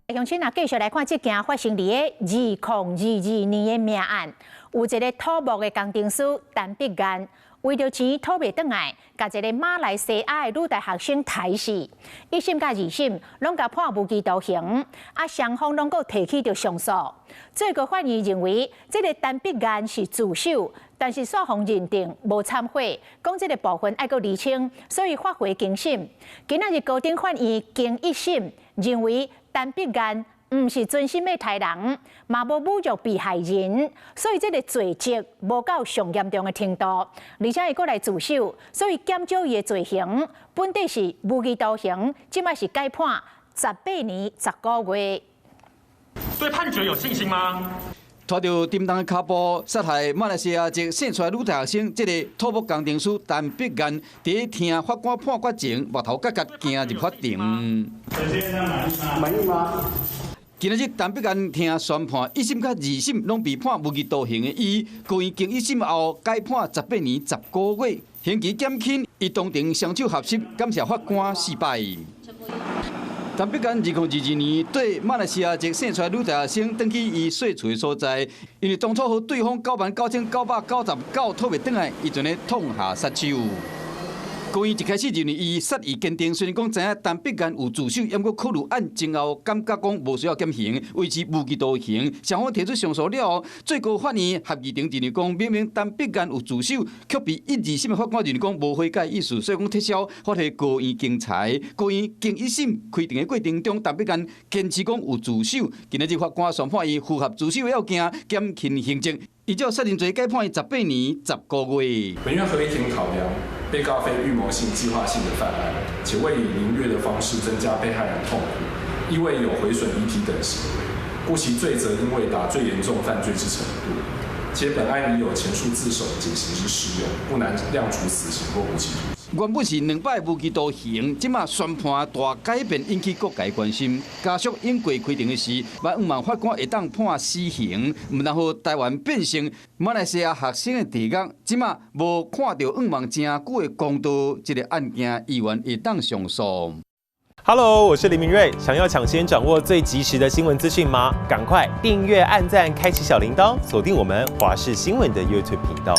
鄉親啊，繼續來看這件發生佇咧2022年的命案，有一个土木的工程師陳必幹，為著錢討袂轉來，共一个馬來西亞的女大學生刣死，一審佮二審攏共判無期徒刑，啊，雙方攏閣提起著上訴。最高法院認為這个陳必幹是自首，但是煞予認定無懺悔，講這个部分愛閣釐清，所以發回重審。今仔日高等法院經一審認為陳必幹毋是存心欲刣人，嘛無侮辱被害人，所以這个罪責無到上嚴重的程度，而且伊閣來自首，所以減少伊的罪刑，本底是無期徒刑，這擺是改判18年10個月。對判決有信心嗎？拖著沉重的跤步，殺害馬來西亞籍姓蔡女大學生，這个土木工程師陳必幹，佇聽法官判決前，目頭角角行入法庭。滿意嗎？今仔日陳必幹聽宣判，一審佮二審攏被判無期徒刑的伊，高院經一審後改判18年10個月，刑期減輕，伊當庭雙手合十，感謝法官四擺。陳必幹2022年對馬來西亞籍姓蔡女大學生轉去伊細厝的所在，因為當初予對方99,999討袂轉來，伊就咧痛下殺手。高院一開始認為伊殺意堅定，雖然講知影陳必幹有自首，毋過考慮案情後，感覺講無需要減刑，維持無期徒刑。雙方提出上訴了後，最高法院合議庭認為講，明明陳必幹有自首，卻被一、二審的法官認為講無悔改意思，所以講撤銷發回高院經裁。高院經一審開庭的過程中，陳必幹堅持講有自首，今仔日法官宣判伊符合自首的要件，減輕刑責，依照殺人罪改判伊18年10個月。本院合議庭考量，被告非預謀性、計劃性的犯案，且未以凌虐的方式增加被害人痛苦，亦未有毀損遺體等行為，故其罪責應未達最嚴重犯罪之程度。且本案已有前述自首減刑之適用，不難量處死刑或無期徒刑。原本是兩擺無期徒刑，這馬宣判大改變，引起各界關心。家屬永過開庭的時，嘛向望法官會當判死刑，毋通予台灣變成馬來西亞學生的地獄。這馬無看著向望誠久的公道，這个案件依然會當上訴。 Hello，我是林明瑞。想要搶先掌握最及時的新聞資訊嗎？趕快訂閱、按讚、開啟小鈴鐺，鎖定我們華視新聞的 YouTube 頻道。